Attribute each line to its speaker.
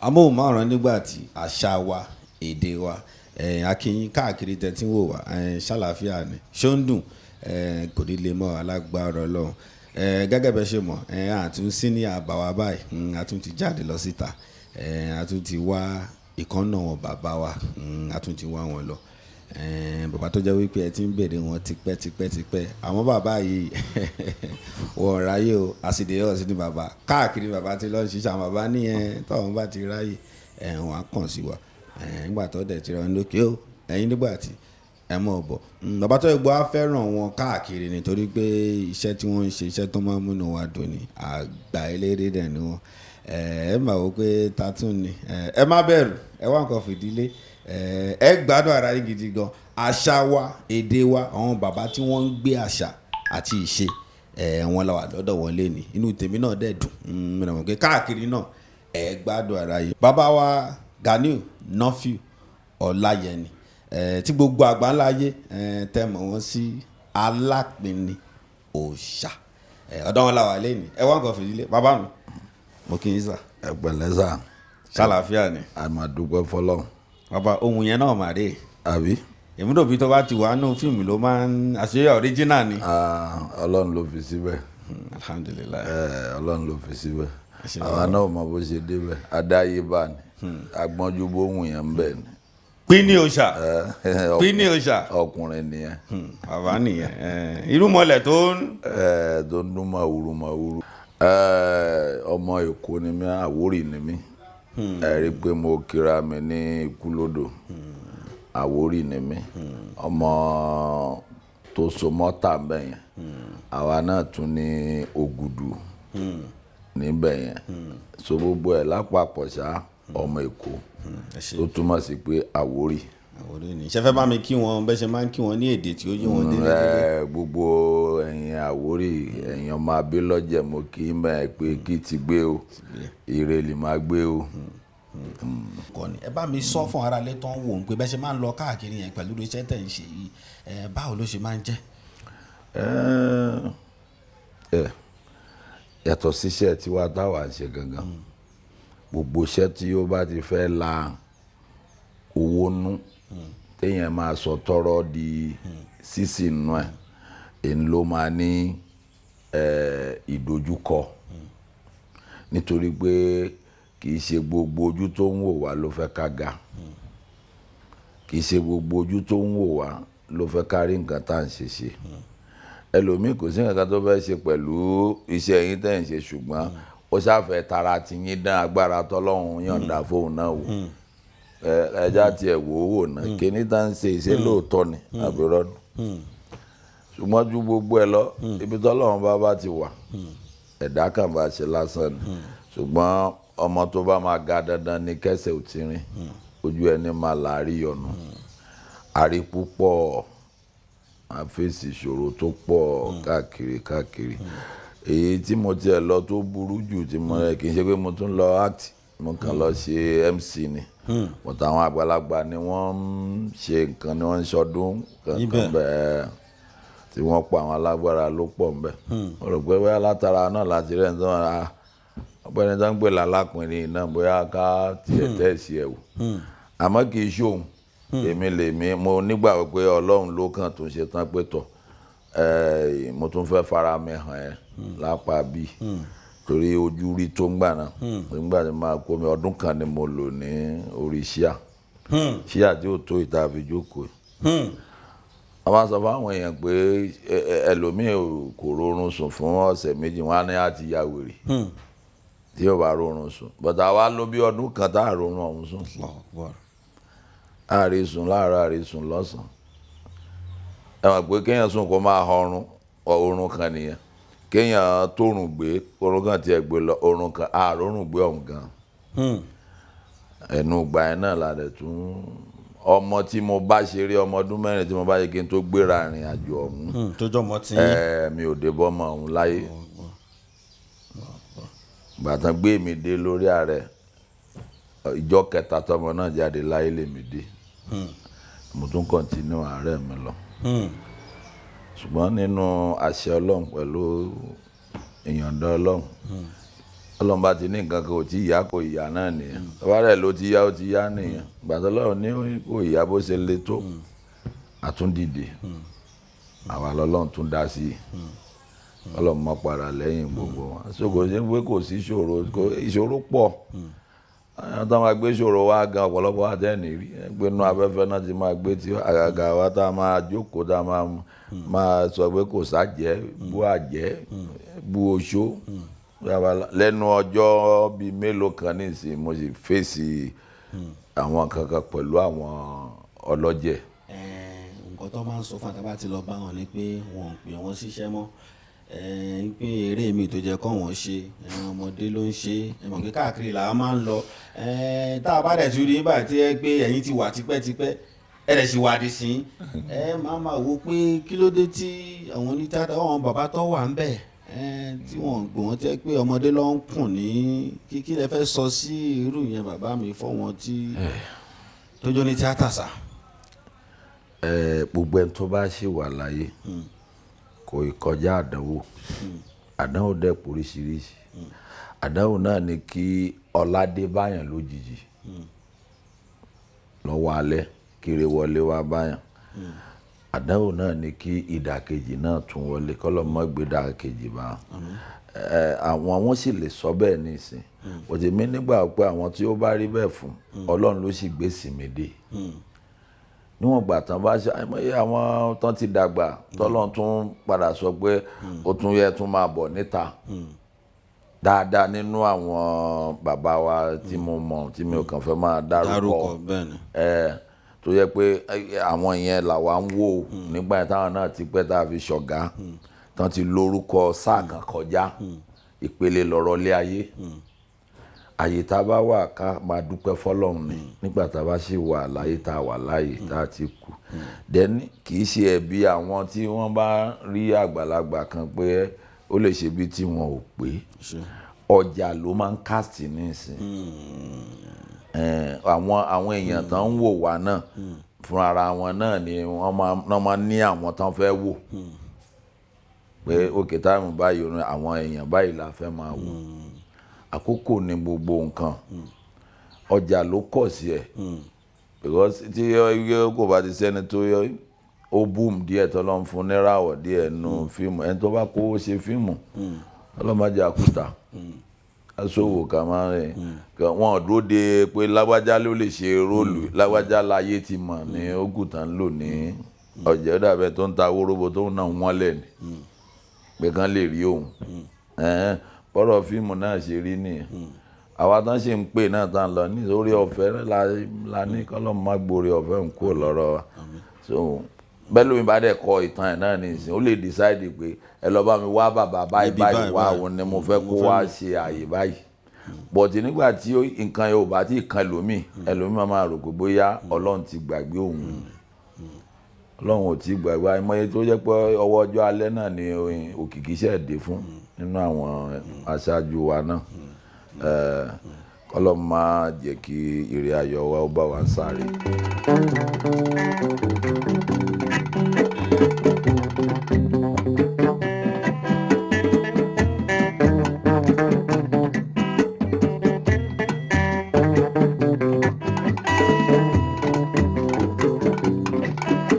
Speaker 1: Amóhùnmáwòrán nígbà tí àṣà wa, èdè wa, akínyìn káàkiri tẹ́tí wò wá, ṣàlàáfíà ni, ṣó ń dùn, kò ní lè mọ́ alágbára Ọlọ́run. Gẹ́gẹ́ bẹ́ ṣe mọ̀, àtún sí ní àbáwá báyìí, àtún ti jáde lọ síta, àtún ti wá ìkànnà wọn bàbá wa, àtún ti wá wọn lọ. Bàbá tó jẹ́ wípé ẹ ti ń bèrè wọn tipẹ́ tipẹ́ tipẹ́, àwọn bàbá yìí wọn ráyè o, àsìdè ọ̀sìn ni bàbá káàkiri, bàbá ti lọ ṣiṣẹ́. Àwọn bàbá nìyẹn táwọn bá ti ráyè ẹ̀ wọ́n á kàn sí wa. Nígbà tó dẹ̀ ti rán lókè o, ẹ̀yin nígbà tí ẹ mọ̀ bọ̀, bàbá tó gbọ́ á fẹ́ràn wọn káàkiri nítorí pé iṣẹ́ tí wọ́n ń ṣe, iṣẹ́ tó máa ń múnú wa dùn ni. Àgbà eléré dẹ̀ ni wọ́n. Ẹ máa wò pé tatún ni, ẹ má bẹ̀rù, ẹ wá nǹkan fìdílé, ẹ gbádùn ara yín gidi gan. Àṣà wa, èdè wa, àwọn bàbá tí wọ́n ń gbé àṣà àti ìṣe wọn la wà lọ́dọ̀ wọn léni. Inú tèmi náà dẹ̀ dùn. Mo mọ̀ pé káàkiri náà ẹ gbádùn ara yín. Bàbá wa Ganiu Nafiu Ọláyẹni, tí gbogbo àgbáńlá ayé tẹ́ mọ̀ wọ́n sí Alápinni Òòṣà, ọ̀dọ̀ wọn la wà léni. Ẹ wá nǹkan fìdílé. Bàbá mi, mo kí yín sà.
Speaker 2: Ẹ pẹ̀lẹ́ sà.
Speaker 1: Ṣàlàáfíà ni?
Speaker 2: A máa dúpẹ́ fọlọ́run.
Speaker 1: Bàbá, ohun yẹn náà mà rè.
Speaker 2: Àbí?
Speaker 1: Èmi náà bí tó bá ti wà nù fíìmù ló máa ń àṣeyọ original ni.
Speaker 2: Ọlọ́run ló fi síbẹ̀.
Speaker 1: Alhamdulilayi.
Speaker 2: Ọlọ́run ló fi síbẹ̀, àwa náà mọ bó ṣe débẹ̀, adáyébá ni, agbọ́njú bóhùn yẹn ń bẹ̀ ni.
Speaker 1: Pínní òòṣà, pínní òòṣà.
Speaker 2: Ọkùnrin nìyẹn.
Speaker 1: Bàbá nìyẹn, irúmọlẹ̀ tó ń.
Speaker 2: Tó ń dún màwúrú màwúrú. Ọmọ Èkó ni mí, Àwórì ni mí. Ẹ rí i pé mo kíra mi ní Ikúlódò. Àwórì ni mí, ọmọ tó so mọ́tà ń bẹ̀ yẹn. Àwa náà tún ní Ògùdù níbẹ̀ yẹn, so gbogbo ẹ̀ lápapọ̀ ṣá, ọmọ Èkó, tó túmọ̀ sí pé Àwórì.
Speaker 1: Àwórì ni. Ṣe fẹ́ bá mi kí wọn bẹ́ẹ̀ ṣe máa ń kí wọn ní èdè tí ó yé wọn délé délé?
Speaker 2: Gbogbo ẹ̀yin Àwórì, ẹ̀yin ọmọ Abílọ́jẹ̀, mo kí n bẹ́ẹ̀ pé kí ti gbé o, ire lè máa gbé o.
Speaker 1: Kọ́ni ẹ bá mi sọ fún ara ilé tó ń wò ó pé bẹ́ẹ̀ ṣe máa ń lọ káàkiri yẹn pẹ̀lú iṣẹ́ tẹ̀ ń ṣe yìí, báwo ló ṣe máa ń jẹ́?
Speaker 2: Yàtọ̀ síṣẹ́ tiwa táwa ń ṣe gangan, gbogbo iṣẹ́ tí ó bá ti fẹ́ la owó nú, téèyàn máa sọ tọrọ di sísì nù ẹ̀, èyí ló máa ní ìdojúkọ, nítorí pé kì í ṣe gbogbo ojú tó ń wò wá ló fẹ́ ká ga, kì í ṣe gbogbo ojú tó ń wò wá ló fẹ́ ká rí nǹkan tá à ń ṣe ṣe. Ẹlòmíì kò sí nǹkan tó fẹ́ ṣe pẹ̀lú iṣẹ́ yín tẹ̀ ń ṣe, ṣùgbọ́n ó ṣàfẹ́ tara ti yín dán agbára tọ́lọ́hún yọ̀ǹda fóun náà wò. Ẹja tiẹ̀ wò ó wò náà, kíní tá ń ṣe ìṣe lóòótọ́ ni àbí rọ́nù? Ṣùgbọ́n ju gbogbo ẹ lọ, ibi tọ́lọ́run bá bá ti wà, ẹ̀dá kan bá ṣe lásán ni. Ṣùgbọ́n ọmọ tó bá máa ga, dandan ní kẹsẹ̀ ò ti rìn, ojú ẹni máa làárí yọnu àrí púpọ̀, máa fèsì ìṣòro tó pọ̀ káàkiri káàkiri. Èyí tí mo tiẹ̀ lọ tó burú jù tí mo kì í ṣe pé mo tún lọ act, mo kàn lọ ṣe MC ni, but àwọn àgbàlagbà ni wọ́n ń ṣe nǹkan, ni wọ́n ń ṣọdún kankan bẹ́ẹ̀ tí wọ́n pa àwọn alágbára ló pọ̀ ńbẹ̀. Mo rò pé bóyá látara náà láti rẹ̀ ń tán ra ọ̀gbẹ́ni tó ń gbé lálápìnrin náà, bóyá ká tiẹ̀ tẹ̀sí ẹ̀ wò, àmọ́ kì í ṣòun. Èmi lèmi mo nígbàgbọ́ pé Ọlọ́run ló kàn tó ń ṣe tán pé tọ̀, mo tún fẹ́ fara mi hàn ẹ́ lápá bí, torí ojú rí tó ń gbà náà. Nígbà tí máa kó mi, ọdún kan ni mo lò ní orí ṣíà ṣíà tí ò tó ìta fi jókòó. Wọ́n máa sọ fáwọn èèyàn pé ẹlòmíì kò rọrùn sùn fún ọ̀sẹ̀ 2, wọ́n á ní àti ya wèrè tí yóò bá rọrùn sùn, bàtà wa ló bí ọdún kan tá a rọrùn ọ̀hún sùn, àrí sùn láàárọ̀, àrí sùn lọ́sàn-án. Ẹ mọ̀ pé kéèyàn sùn kó máa họrun, oorun kan nìyẹn. Kéèyàn tórùn gbé, oorun kan tiẹ̀ gbé lọ, oorun kan àrórùn gbé ọ̀hún gan. Ẹnu ìgbà yẹn náà la dẹ̀ tún ọmọ tí mo bá ṣeré, ọmọ ọdún 4 tí mo bá ṣe kí n tó gbéra ìrìn àjò ọ̀hún.
Speaker 1: Tó jọ mọ́ tí yín.
Speaker 2: Ẹ mi ò dé bọ́mọ ọ̀hún láyé. Gbàtàn gbé mi dé lórí ààrẹ, ìjọ kẹta tọmọ náà jáde láyé lèmi dé, mo tún continue ààrẹ mi lọ. Ṣùgbọ́n nínú àṣẹ Ọlọ́run pẹ̀lú ìyọ̀ǹda Ọlọ́run, Ọlọ́run bá ti ní nǹkan kan ò tí ìyá kò ìyá náà nìyẹn. Ọba rẹ̀ ló ti yá, ó ti yá nìyẹn. Gbàtàn Ọlọ́run ní kò ìyá bó ṣe le tó, àtúndìdè àwa lọ́lọ́run tún dá sí i. Ọlọ́run mọ́ para lẹ́yìn gbogbo wọn. So kò sí pé kò sí ìṣòro, ìṣòro pọ̀. Àwọn tó máa gbé ìṣòro wá gan ọ̀pọ̀lọpọ̀ wà tẹ́ẹ̀nì rí. Pé inú afẹ́fẹ́ náà ti máa gbé tí àgàgà wa tá a máa jókòó tá a máa sọ pé kò sájẹ́, bú àjẹ́, bú oṣó. Lẹ́nu ọjọ́ bíi mélòó kan nísìnyí, mo sì fèsì àwọn kankan pẹ̀lú àwọn ọlọ́jẹ̀.
Speaker 1: Nǹkan tó máa ń sọ fún àtàbà tí lọ bá wọn ni pé wọn ò pè wọ́n síṣẹ́ mọ́. Pé eré mi tó jẹ́ kó wọ́n ṣe, ọmọdé ló ń ṣe. Ẹ mọ̀ pé káàkiri là á máa ń lọ. Tá a bá dẹ̀ tún rí báyìí tí ẹ pé ẹ̀yin ti wà tipẹ́tipẹ́, ẹ dẹ̀ sì wà dí sí. Ẹ máa máa wo pé kí ló dé tí àwọn onítìátà, àwọn bàbá tó wà ń bẹ̀, tí wọ́n gbọ́ wọn tí pé ọmọdé ló ń kùn ní kí lẹ fẹ́ sọ sí irú yẹn bàbá mi fọ́ wọn tí tó jó ní tíátà sà.
Speaker 2: Gbogbo ẹni tó bá ṣì wà láyé kò ì kọjá àdánwò. Àdánwò dẹ̀ pọ̀ oríṣiríṣi. Àdánwò náà ni kí ọlá dé báyàn lójijì lọ́wọ́ alẹ́, kiri wọlé wá báyàn. Àdánwò náà ni kí ìdàkejì náà tún wọlé, kọ́lọ́mọ má gbé ìdàkejì bá. Àwọn wọn sì lè sọ bẹ́ẹ̀ nísìn. Òtí mi nígbà pé àwọn tí ó bá rí bẹ́ẹ̀ fún, Ọlọ́run ló sì gbé sinmi dé. Níwọ̀n ìgbà tán bá ṣe, àìmọye àwọn tán ti dàgbà, tọ́lọ́run tún padà sọ pé ó tún yẹ tún máa bọ̀ níta. Dáadáa nínú àwọn bàbá wa tí mo mọ̀, tí mi ò kàn fẹ́ máa dárúkọ.
Speaker 1: Dárúkọ, bẹ́ẹ̀ ni.
Speaker 2: Tó yẹ pé àwọn yẹn làwa ń wò nígbà yẹn táwọn náà ti pẹ́ tá a fi ṣọ̀gá, tán ti lórúkọ sáà kan kọjá, ìpele lọ̀rọ̀ lé ayé. Àyè tá a bá wà ká máa dúpẹ́ fọ́lọ́run ni nígbà tá a bá sì wà láyé tá a wà láyé tá a ti kú. Then kì í ṣe ẹ̀bi àwọn tí wọ́n bá rí àgbàlagbà kan pé ó lè ṣe bí tí wọn ò pé. Ọjà ló máa ń cast nísìn. Àwọn èèyàn tán ń wò wá náà fún ara wọn náà ni wọ́n máa ní àwọn tán fẹ́ wò. Pé òkè táìmù báyìí àwọn èèyàn báyìí la fẹ́ máa wò. Àkókò ni gbogbo nǹkan. Ọjà ló kọ̀ sí ẹ. Because tí kò bá ti sẹ́ni tó yọ, ó boom díẹ̀ tó lọ ń fún níràwọ̀ díẹ̀ nù fíìmù. Ẹni tó bá kó ṣe fíìmù, Ọlọ́run má jẹ́ àkútà. Aṣòwò ká máa rìn. Wọ́n ò dúró de pé lágbájá ló lè ṣe róòlù, lágbájá láyé ti mọ̀ ní ogún tán ń lò ní ọjà. Ó dàbí ẹni tó ń ta wóróbo tó ń ná wọ́n lẹ̀ ni. Pé kán lè rí òun. Bọ́rọ̀ fíìmù náà ṣe rí nìyẹn. Àwa tán ṣe ń pè náà tán lọ ní orí ọ̀fẹ́ la ní kọ́lọ́mù má gbórí ọ̀fẹ́ ń kúrò lọ́rọ̀ wa. So bẹ́ẹ̀ lómi bá dẹ̀ kọ ìtàn ẹ̀ náà nísìnyí, ó lè decide pé ẹ lọ bá mi wá bàbá báyìí báyìí wá, òun ni mo fẹ́ kó wá ṣe àyè báyìí. But nígbà tí nǹkan yẹn ò bá tí kan ẹlòmíì, ẹlòmíì máa rò pé bóyá Ọlọ́run ti gbàgbé òun. Ọlọ́run ò tí gbàgbé. Àìmọye tó jẹ́ pé ọwọ́ ọjọ́ alẹ́ náà ni òkìkí ṣẹ̀ dé fún nínú àwọn aṣáájú wa náà. Kọ́lọ́run má jẹ́ kí ire ayọ̀ wa ó bá wa ń sáré.